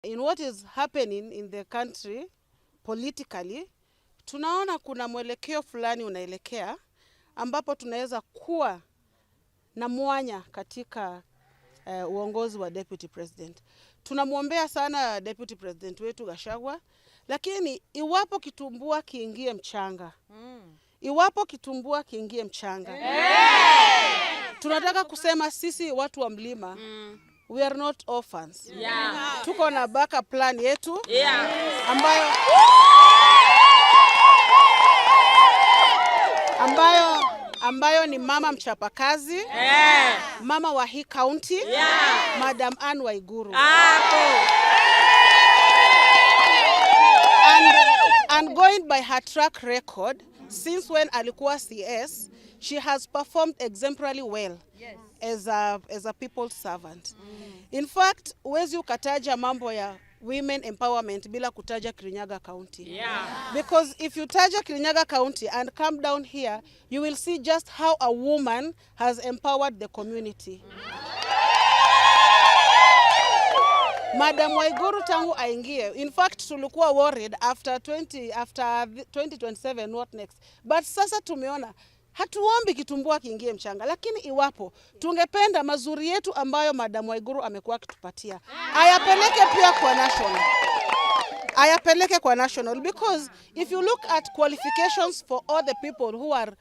In what is happening in the country politically, tunaona kuna mwelekeo fulani unaelekea ambapo tunaweza kuwa na mwanya katika uongozi wa deputy president. Tunamwombea sana deputy president wetu Gachagua, lakini iwapo kitumbua kiingie mchanga, iwapo kitumbua kiingie mchanga, tunataka kusema sisi watu wa mlima, we are not orphans. Tuko na backup plan yetu ambayo ni mama mchapakazi, mama wa hii county, Madam Anne Waiguru. And going by her track record, since when alikuwa CS, she has performed exemplarily well as a people's servant. In fact, huwezi ukataja mambo ya women empowerment bila kutaja Kirinyaga County. Because if you taja Kirinyaga County and come down here, you will see just how a woman has empowered the community. Madam Waiguru tangu aingie, in fact tulikuwa worried after 2027, what next? But sasa tumeona hatuombi kitumbua kiingie mchanga, lakini iwapo tungependa mazuri yetu ambayo Madam Waiguru amekuwa akitupatia ayapeleke pia kwa national, ayapeleke kwa national, because if you look at qualifications for all the people who are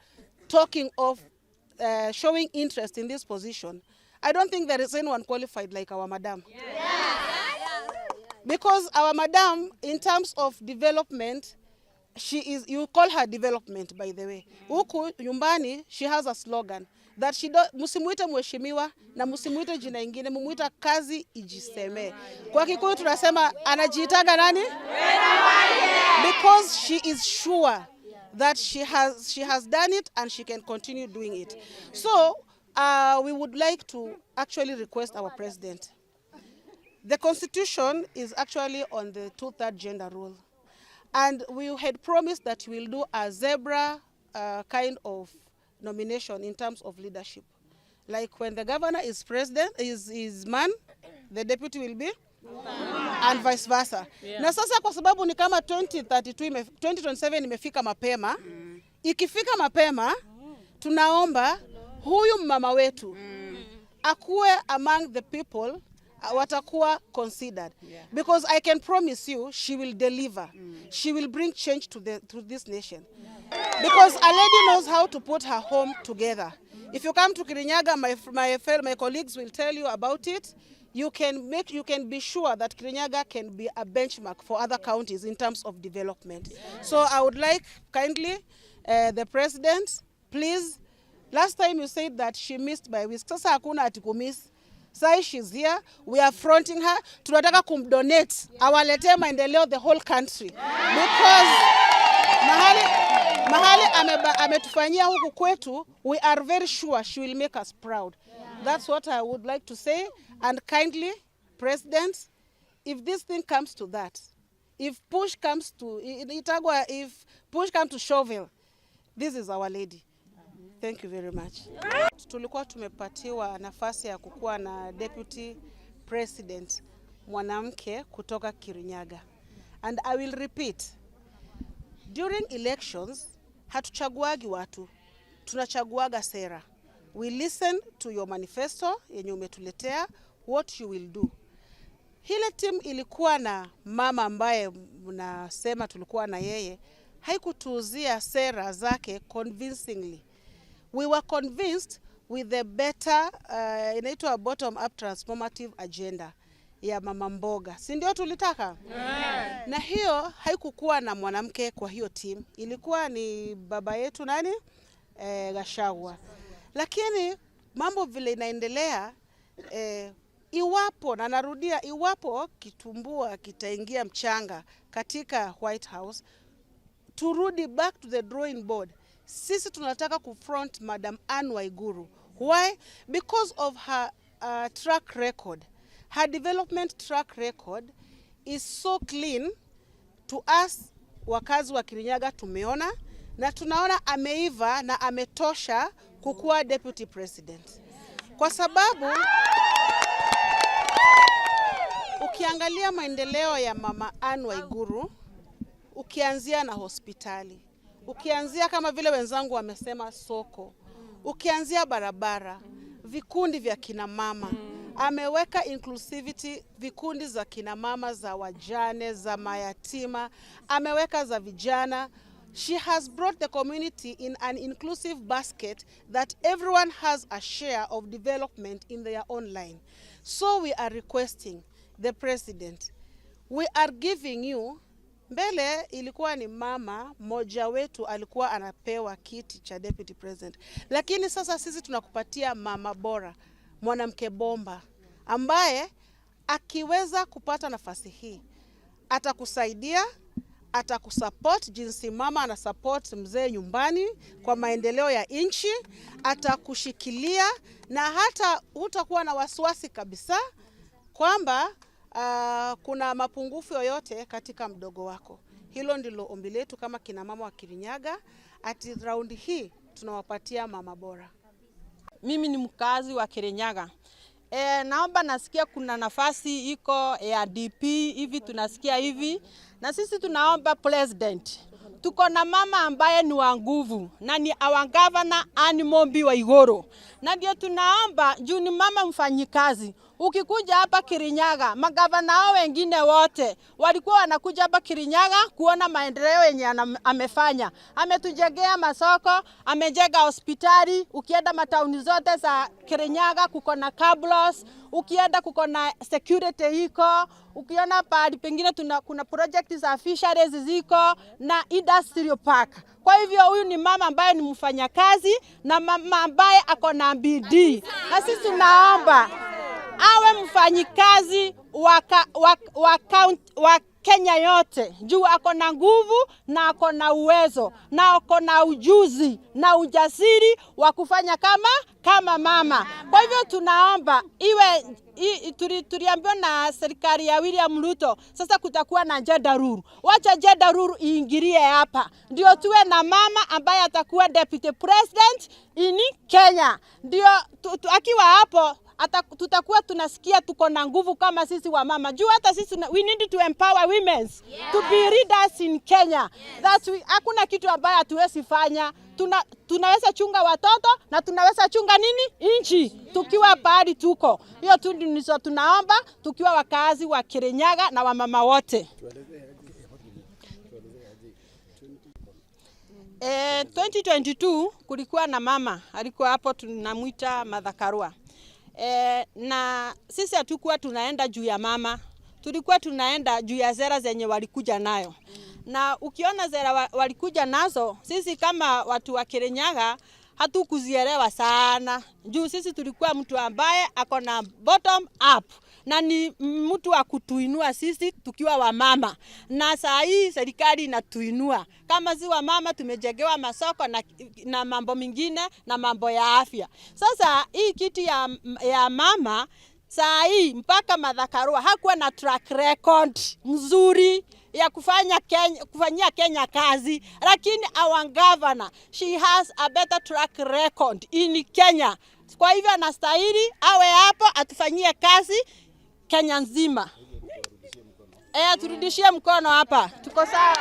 talking of showing interest in this position, I don't think there is anyone qualified like our madam. Because our madam, in terms of development, she is, you call her development, by the way. Huku nyumbani, she has a slogan that she do, msimuite mheshimiwa na msimuite jina ingine, mumuita kazi ijiseme. Kwa Kikuyu tunasema anajiitaga nani? Because she is sure that she has done it and she can continue doing it. So we would like to actually request our president. The constitution is actually on the two-third gender rule. And we had promised that we will do a zebra kind of nomination in terms of leadership. Like when the governor is president, is man, the deputy will be and vice versa. Na sasa kwa sababu ni kama 2032 2027 imefika mapema, ikifika mapema, tunaomba huyu mama wetu akuwe among the people watakuwa considered, because I can promise you she will deliver. She will bring change to this nation because a lady knows how to put her home together. If you come to Kirinyaga, my colleagues will tell you about it. You can be sure that Kirinyaga can be a benchmark for other counties in terms of development. So I would like kindly the president, please. Last time you said that she missed by whisk. Sasa hakuna ati kumiss. Sai she's here, we are fronting her. Tunataka kumdonate awaletee maendeleo the whole country because mahali ametufanyia huku kwetu, we are very sure she will make us proud. That's what I would like to say. And kindly, President, if this thing comes to that, if push comes to itagwa, if push comes to shovel, this is our lady. Thank you very much. Tulikuwa tumepatiwa nafasi ya kukuwa na deputy president mwanamke kutoka Kirinyaga. And I will repeat, during elections hatuchaguagi watu, tunachaguaga sera. We listen to your manifesto yenye umetuletea, what you will do. Ile team ilikuwa na mama ambaye mnasema tulikuwa na yeye, haikutuuzia sera zake convincingly. We were convinced with the better inaitwa bottom up transformative agenda ya mama mboga, si ndio tulitaka? Yeah. Na hiyo haikukuwa na mwanamke kwa hiyo team, ilikuwa ni baba yetu nani, Gachagua. Lakini mambo vile inaendelea, iwapo, na narudia, iwapo kitumbua kitaingia mchanga katika White House, turudi back to the drawing board. Sisi tunataka kufront Madam Anne Waiguru. Why? Because of her track record. Her development track record is so clean to us. Wakazi wa Kirinyaga tumeona na tunaona ameiva na ametosha kukuwa deputy president, kwa sababu Ukiangalia maendeleo ya Mama Anne Waiguru, ukianzia na hospitali, ukianzia kama vile wenzangu wamesema soko, ukianzia barabara, vikundi vya kina mama, ameweka inclusivity, vikundi za kina mama, za wajane, za mayatima, ameweka za vijana. She has brought the community in an inclusive basket that everyone has a share of development in their own line. So we are requesting the president, we are giving you. Mbele ilikuwa ni mama mmoja wetu alikuwa anapewa kiti cha deputy president, lakini sasa sisi tunakupatia mama bora, mwanamke bomba ambaye akiweza kupata nafasi hii atakusaidia, atakusupport jinsi mama anasupport mzee nyumbani kwa maendeleo ya nchi, atakushikilia na hata hutakuwa na wasiwasi kabisa kwamba kuna mapungufu yoyote katika mdogo wako. Hilo ndilo ombi letu kama kina mama wa Kirinyaga, ati raundi hii tunawapatia mama bora. Mimi ni mkazi wa Kirinyaga. Naomba, nasikia kuna nafasi iko ya DP hivi, tunasikia hivi, na sisi tunaomba president, tuko na mama ambaye ni wa nguvu na ni our governor Anne Mumbi Waiguru, na ndio tunaomba juu ni mama mfanyikazi. Ukikuja hapa Kirinyaga, magavana hao wengine wote walikuwa wanakuja hapa Kirinyaga kuona maendeleo yenye amefanya. Ametujengea masoko, amejenga hospitali. Ukienda matauni zote za Kirinyaga kuko na cabros, ukienda kuko na security iko, ukiona pahali pengine kuna project za fisheries ziko na industrial park. Kwa hivyo huyu ni mama ambaye ni mfanyakazi na mama ambaye ako na bidii, na sisi tunaomba awe mfanyikazi wa Kenya yote juu ako na nguvu na ako na uwezo na ako na ujuzi na ujasiri wa kufanya kama mama. Kwa hivyo tunaomba iwe tuliambiwa na serikali ya William Ruto, sasa kutakuwa na gender rule. Wacha gender rule iingilie hapa, ndio tuwe na mama ambaye atakuwa deputy president in Kenya, ndio akiwa hapo tutakuwa tunasikia tuko na nguvu kama sisi wamama, juu hata sisi we need to empower women to be leaders in Kenya. Hakuna kitu ambayo hatuwezi fanya. Tunaweza chunga watoto na tunaweza chunga nini nchi tukiwa pahali tuko. Hiyo tu ndizo tunaomba tukiwa wakazi wa Kirinyaga na wamama wote. 2022 kulikuwa na mama alikuwa hapo tunamwita Martha Karua. Na sisi hatukuwa tunaenda juu ya mama, tulikuwa tunaenda juu ya sera zenye walikuja nayo. Na ukiona sera walikuja nazo, sisi kama watu wa Kirinyaga hatukuzielewa sana. Juu sisi tulikuwa mtu ambaye ako na bottom up na ni mtu wa kutuinua sisi tukiwa wamama. Na saa hii serikali inatuinua. Kama si wamama tumejengewa masoko na mambo mengine na mambo ya afya. Sasa hii kiti ya mama saa hii mpaka Martha Karua hakuwa na track record mzuri ya kufanyia Kenya kazi, lakini our governor, she has a better track record in Kenya. Kwa hivyo anastahili awe hapo atufanyie kazi Kenya nzima. Turudishie mkono hapa. Tuko sawa.